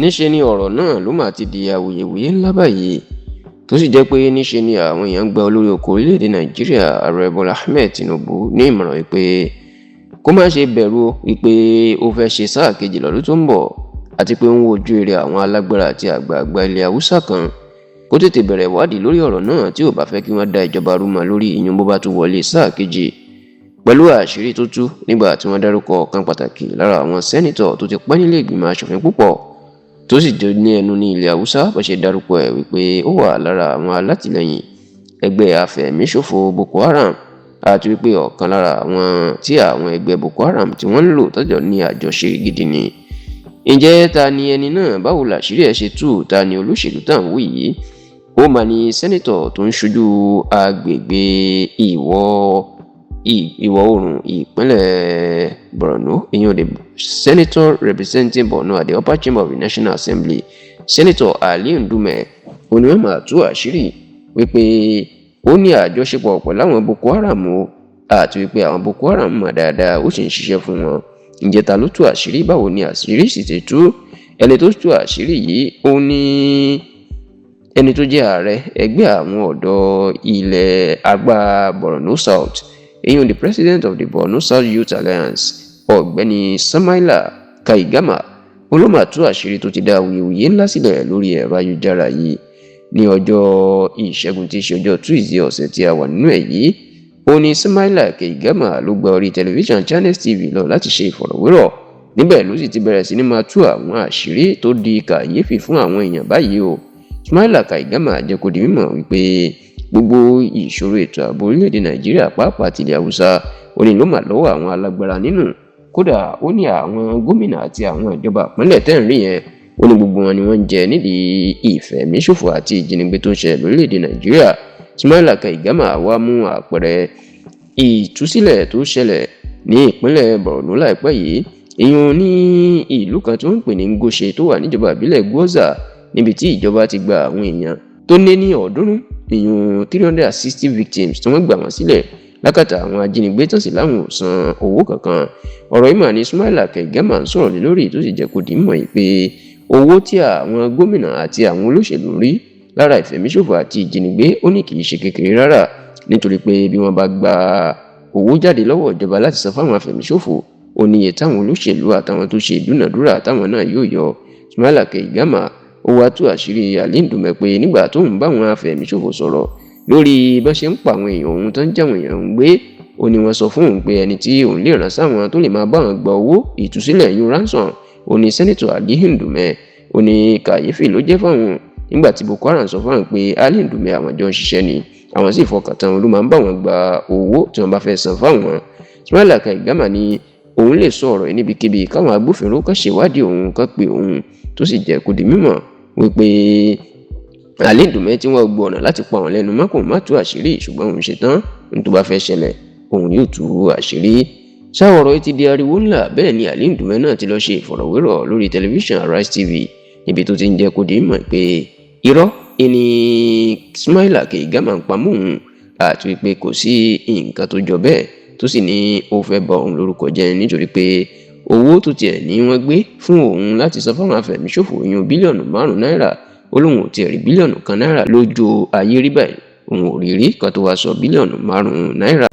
Níṣe ni ọ̀rọ̀ náà ló mà ti di awuyewuye ńlá báyìí, tó sì jẹ́ pé níṣe ni àwọn èèyàn ń gba olórí oko orílẹ̀-èdè Nàìjíríà, Ààrẹ Bọ́lá Ahmed Tinubu, ní ìmọ̀ràn wípé kó má ṣe bẹ̀rù wípé ó fẹ́ ṣe sáà kejì lọ́dún tó ń bọ̀, àti pé ń wojú eré àwọn alágbára àti àgbààgbà ilẹ̀ Haúsá kan, kó tètè bẹ̀rẹ̀ ìwádìí lórí ọ̀rọ̀ náà tí ò bá fẹ́ kí wọ́n da ìjọba rú mọ́ lórí ìyún bó bá tún wọlé sáà kejì. Pẹ̀lú àṣírí tó tú nígbà tí wọ́n dárúkọ ọ̀kan pàtàkì lára àwọn sẹ́nitọ̀ tó ti pẹ́ nílé ìgbìmọ̀ aṣòfin púpọ̀, tó sì jẹ́ ní ẹnu ní ilẹ̀ Haúsá, bó ṣe dárúkọ ẹ̀ wípé ó wà lára àwọn alátìlẹyìn ẹgbẹ́ afẹ̀míṣòfò Boko Haram, àti wípé ọ̀kan lára àwọn tí àwọn ẹgbẹ́ Boko Haram tí wọ́n ń lò tọ́jọ́ ní àjọṣe gidi ni. Ǹjẹ́ ta ni ẹni náà? Báwo làṣírí ẹ̀ ṣe tú? Ta ni olóṣèlú tá à ń wí yìí? Ó mà ní sẹ́nitọ̀ tó ń ṣojú agbègbè ìwọ̀ oòrùn ìpínlẹ̀ Borno, ìyẹn the senator representing Borno at the upper chamber of the National Assembly, Senator Ali Ndume. Ó ní wọ́n máa tú àṣírí wípé ó ní àjọṣepọ̀ pẹ̀lú àwọn Boko Haram o, àti wípé àwọn Boko Haram mọ̀ dáadáa, ó sì ń ṣiṣẹ́ fún wọn. Ǹjẹ́ ta ló tú àṣírí? Báwo ni àṣírí sì ti tú? Ẹni tó tú àṣírí yìí, ó ní ẹni tó jẹ́ ààrẹ ẹgbẹ́ àwọn ọ̀dọ́ ilẹ̀ àgbà Borno South, èyí the president of the Borno South Youth Alliance, Ọ̀gbẹ́ni Samaila Kaigama. Ló máa tú àṣírí tó ti dá awuyewuye ńlá sílẹ̀ lórí ẹ̀rọ ayélujára yìí. Ní ọjọ́ Ìṣẹ́gun, tí í ṣe ọjọ́ Tuesday ọ̀sẹ̀ tí a wà nínú ẹ̀ yìí, ó ní Samaila Kaigama ló gba orí tẹlifíṣàn Channels TV lọ láti ṣe ìfọ̀rọ̀wérọ̀. Níbẹ̀ ló sì ti bẹ̀rẹ̀ sí ní máa tú àwọn àṣírí tó di kàyéfì fún àwọn èèyàn báyìí o. Samaila Kaigama jẹ́ kó di mímọ̀ wípé gbogbo ìṣòro ètò ààbò orílẹ̀-èdè Nàìjíríà, pàápàá tilẹ̀ Haúsá, ó ní ló mà lọ́wọ́ àwọn alágbára nínú. Kódà, ó ní àwọn gómìnà àti àwọn ìjọba ìpínlẹ̀ tẹ́ ń rí yẹn, ó ní gbogbo wọn ni wọ́n ń jẹ nídìí ìfẹ̀míṣòfò àti ìjínigbé tó ń ṣẹlẹ̀ lórílẹ̀‐èdè Nàìjíríà. Samaila Kaigama wá mú àpẹẹrẹ ìtúsílẹ̀ tó ṣẹlẹ̀ ní ìpínlẹ̀ Borno láìpẹ́ yìí, ìyún ní ìlú kan tí wọ́n ń pè ní Ngoshe tó wà níjọba ìbílẹ̀ Gwoza, níbi tí ìjọba ti gba àwọn èèyàn tó lé ní 300, ìyún 360 victims, tí wọ́n gbà wọ́n sílẹ̀ lákàtà àwọn ajínigbé, tó sì láwọn ò san owó kankan. Ọ̀rọ̀ yìí mà ní Samaila Kaigama ń sọ̀rọ̀ lé lórí, tó sì jẹ́ kó di mọ̀ pé owó tí àwọn gómìnà àti àwọn olóṣèlú rí lára ìfẹ̀míṣòfò àti ìjínigbé, ó ní kì í ṣe kékeré rárá, nítorí pé bí wọ́n bá gba owó jáde lọ́wọ́ ìjọba láti san fáwọn afẹ̀míṣòfò, ó ní iye táwọn olóṣèlú àtàwọn tó ṣe ìdúnàdúrà táwọn náà yóò yọ. Samaila Kaigama ó wá tú àṣírí Ali Ndume pé nígbà tó ń bá àwọn afẹ̀míṣòfò sọ̀rọ̀ lórí bá ṣe ń pa àwọn èèyàn òun tó ń jáwọn èèyàn ń gbé, ó ní wọ́n sọ fún òun pé ẹni tí òun lè rán sáwọn tó lè máa bá àwọn gba owó ìtúsílẹ̀ yún ransom, ó ní Senator Ali Ndume. Ó ní kàyéfì ló jẹ́ fáwọn nígbà tí Boko Haram sọ fáwọn pé Ali Ndume àwọn jọ ń ṣiṣẹ́ ni, àwọn sì fọkàn tán, ló máa ń bá wọn gba owó tí wọ́n bá fẹ́ san fáwọn. Samaila Kaigama ní òun lè sọ ọ̀rọ̀ yìí níbikíbi, káwọn agbófinró kan ṣèwádìí òun, kan pé òun, tó sì jẹ́ kó di mímọ̀ wípé Ali Ndume tí wọ́n gbọ́ ọ̀nà láti pa òun lẹ́nu mọ́ kó má tú àṣírí, ṣùgbọ́n òun ṣetán, ohun tó bá fẹ́ ṣẹlẹ̀, òun yóò tú àṣírí. Ṣá ọ̀rọ̀ yìí ti di ariwo ńlá. Bẹ́ẹ̀ ni Ali Ndume náà ti lọ ṣe ìfọ̀rọ̀wérọ̀ lórí tẹlifíṣàn Arise TV, níbi tó ti ń jẹ́ kó di mímọ̀ pé irọ́ ìní Samaila Kaigama ń pamọ́ òun, àti wípé kò sí nǹkan tó jọ bẹ́ẹ̀, tó sì ní ó fẹ́ bà òun lórúkọ jẹ́, nítorí pé owó tó tiẹ̀ ní wọ́n gbé fún òun láti san fáwọn afẹ̀míṣòfò, ìyún bílíọ̀nù 5 náírà, ó lóun ò tiẹ̀ rí bílíọ̀nù 1 náírà lójú ayé rí báyìí, òun ò rí rí kan tó wá sọ bílíọ̀nù 5 náírà.